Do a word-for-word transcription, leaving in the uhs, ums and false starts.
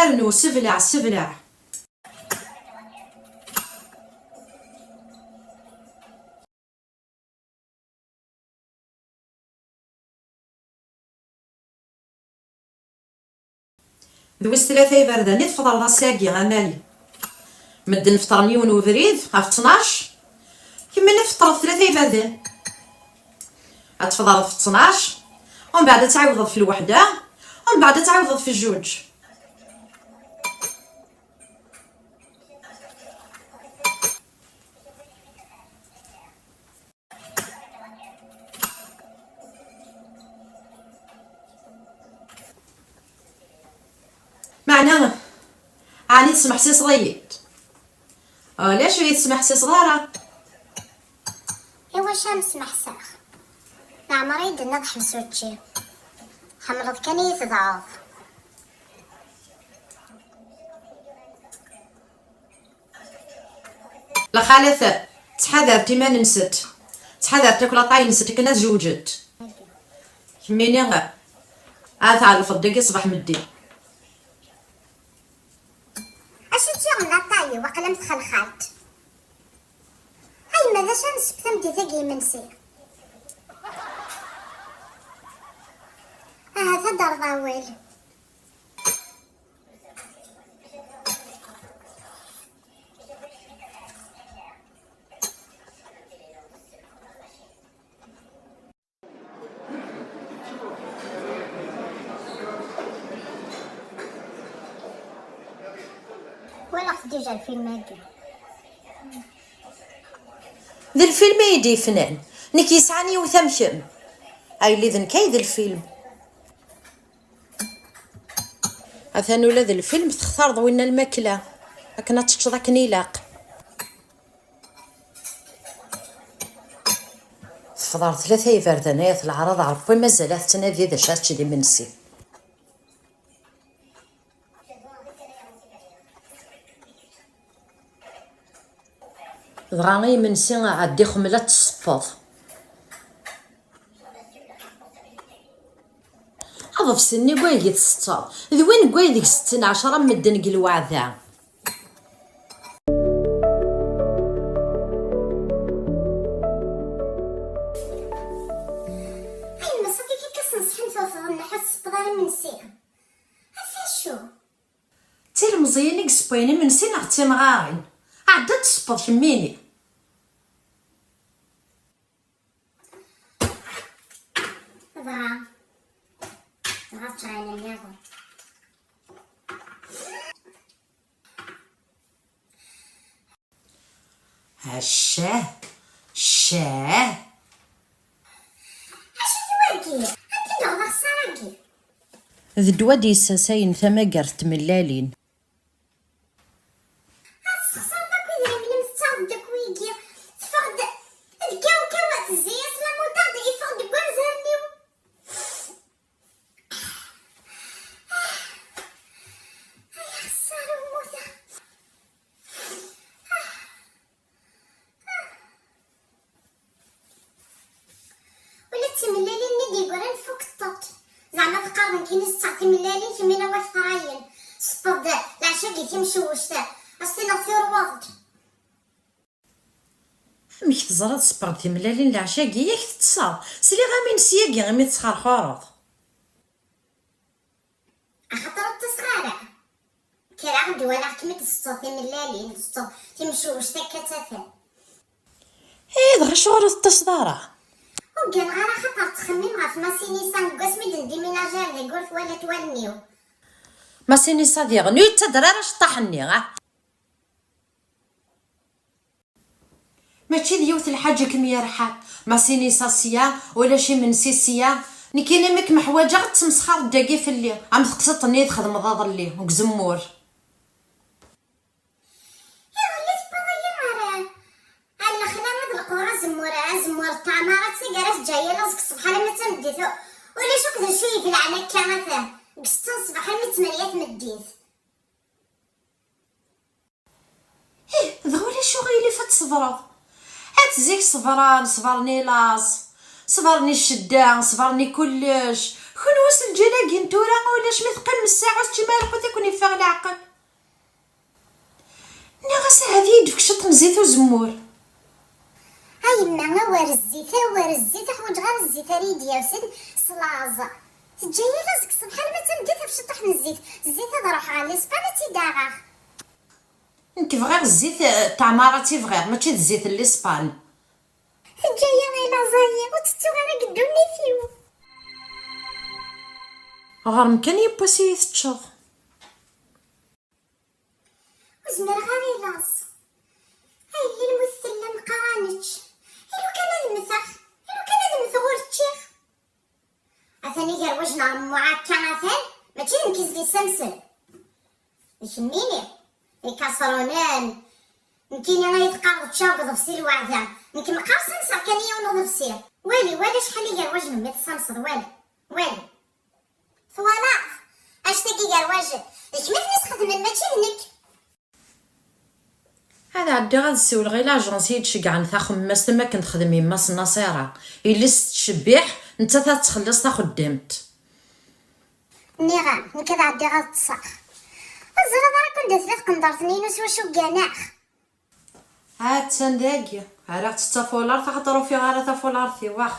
Rnu, sebleɛ, sebleɛ. D wis tlata iberdan i tfeḍreḍ ass-agi, a Mali. Medden feṭren yiwen ubrid ɣef ttnac, kemmini tfeṭreḍ tlata iberdan. Ad tfeḍreḍ f ttnac, umbeɛd ad tɛiwdeḍ f lweḥda, umbeɛd ad tɛiwdeḍ f jjuǧ. Meɛna, ɛni tesmeḥsiseḍ-iyi-d? Ulac, ur yi-tesmeḥsiseḍ ara. Iwacu am smeḥseɣ? Leɛmer i d-tenniḍ ḥbes učči. Tḥemmleḍ kan i yi-tedɛuḍ. Lxalat, ttḥadaret iman-nsent, ttḥadaret akk laṭay-nsent akken ad zewǧent. Kemmini ad tɛellfeḍ dagi ṣṣbeḥ meddi. Acu tt-yuɣen laṭay-iw, waqila am txelxalt. A yemma, d acu ad nessebt tameddit-agi imensi? Ahat ad d-terreḍ awal. Walaɣ-t déjà lfilm-agi. D lfilm ay d-yefnan. Nekk yesɛan yiwet am kemm. A yelli, d nekk ay d lfilm. Atan ula d lfilm textareḍ winna lmakla akken ad teččeḍ akken ilaq. Tefḍer tlata iberdan ay at leɛraḍ, Ṛebbi mazal ad tettnadi d acu ad tečč d imensi. Dɣa i imensi ɛeddi xemmel ad tṣeffer. Aḍebsi-nni n wayeg i tsetteḍ d win n wayeg setten ɛecra n medden deg lweɛda. Ay, ma ṣafi akka senṣḥen tewteḍ nneḥ ur tsebbeḍ ara imensi. Ɣef acu? D tilemẓiyin i yessewwayen imensi neɣ d timɣarin? Ɛeddi ad tessewweḍ kemmini. Dɣa, dɣa ččayen nniḍen. Ccah, ccah. Acu-t wagi? Amek i d-tuɣeḍ axeṣṣar-agi? D ddwa d-yessasayen tamagart n tmellalin. Ad tesxeṣreḍ akk idrimen-im tettaɣeḍ-d akk wigi. Teffeɣ-d d kaw kaw, tezzi-yas la moutarde, yeffeɣ-d deg wanzaren-iw. Ay, axeṣṣar, mmuteɣ. Ula d timellalin-nni d-yeggran fukkeḍ-tent. Zeɛma teqqareḍ nekkini setteɣ timellalin, kemmini a waktrayen. Sewweḍ-d leɛca-agi timcewwect, ad s-tiniḍ turweḍ-d. Amek teẓriḍ sewweɣ-d timellalin leɛca-agi? Yak teṭṭseḍ. Sliɣ-am-in syagi imi tesxerxureḍ. Axaṭer ur ṭṭiseɣ ara. Kkreɣ-d, walaɣ-kem-id tsetteḍ timellalin, tsetteḍ timcewwect akka ttafan. Eh, dɣa acuɣer ur teṭṭiseḍ ara? Ur gganeɣ ara, axaṭer ttxemmim ɣef Masinisa seg wasmi d-ndimilaji ar dagi ur t-walat wallen-iw. Masinisa diɣen ur yettader ara aceṭṭaḥ-nni, ah? Mačči d yiwet lḥaǧa i kem-yerḥan. Masinisa sya, ulac imensi sya. Nekkini mi kem-ḥwaǧeɣ, ad tmesxareḍ dagi fell-i, am teqsiṭ-nni i txedmeḍ aḍelli deg uzemmur. Iḍelli tewwiḍ-iyi ɣer, ɣer lexla ad leqḍeɣ azemmur, azemmur n teɛmarat, taggara teǧǧa-yi laẓ seg ṣṣbeḥ alamma d tameddit. Ulac akk d acu yebelɛen akka, atan deg setta n ṣṣbeḥ armi d tmanya n tmeddit. Ih, dɣa ulac uɣilif ad tṣebreḍ. At zik ṣebren, ṣebren i laẓ, ṣebren i ccedda, ṣebren i kullec. Kunwi s lǧil-agi n tura, ulac mi teqqimem ssaɛa ur teččim ara lqut i ken-iffeɣ leɛqel. Zzit uzemmur. A yemma, awer zzit, awer zzit, ur ḥwaǧeɣ ara zzit ara yi-d-yawsen s laẓ. Teǧǧa-yi laẓ deg ṣṣbeḥ alma d tameddit ɣef ciṭṭaḥ n zzit. Zzit ad ruḥeɣ ɣer Lispan ad tt-id-aɣeɣ. Nekk bɣiɣ zzit eh, n tɛmara i bɣiɣ, mačči d zzit n Lispan. Teǧǧa-yi i laẓ-ayi, ur tettuɣ ara deg ddunit-iw. Ɣer-m kan yiwwas i yi-teččeḍ. Ur zmireɣ ara i laẓ. Ay yelli lmut tella meqqar ad nečč. I lukan ad mmteɣ, i lukan ad mmteɣ ur ččiɣ. Atan igerwajen ɣer Muɛakka atan, mačči d nekk i s-d-issamsen. D kemmini, ikaṣrunen. Nekkini ay teqqareḍ ččaw deg uḍebsi lweɛda, nekk meqqar samseɣ kan i yiwen uḍebsi. Wali, wali acḥal igerwajen mmi tessamseḍ, wali, wali. Twalaḍ? Anect-agi igerwajen, d kemm i ten-isxedmen, mačči d nekk. Ad ɛeddiɣ ad ssiwleɣ i lajans i yi-d-ceggɛen taxemmast am akken texdem yemma-s n Naṣira. Yelli-s tettcebbiḥ, nettat ad tettxelliṣ taxeddamt. Nniɣ-am, nekk ad ɛeddiɣ ad ṭṭseɣ. Ur teẓriḍ ara kan da tella tqendart-nni-inu s wacu gganeɣ? Attan dagi, rriɣ-tt d tafulart axaṭer ur fiɣ ara tafulart-iw, ax.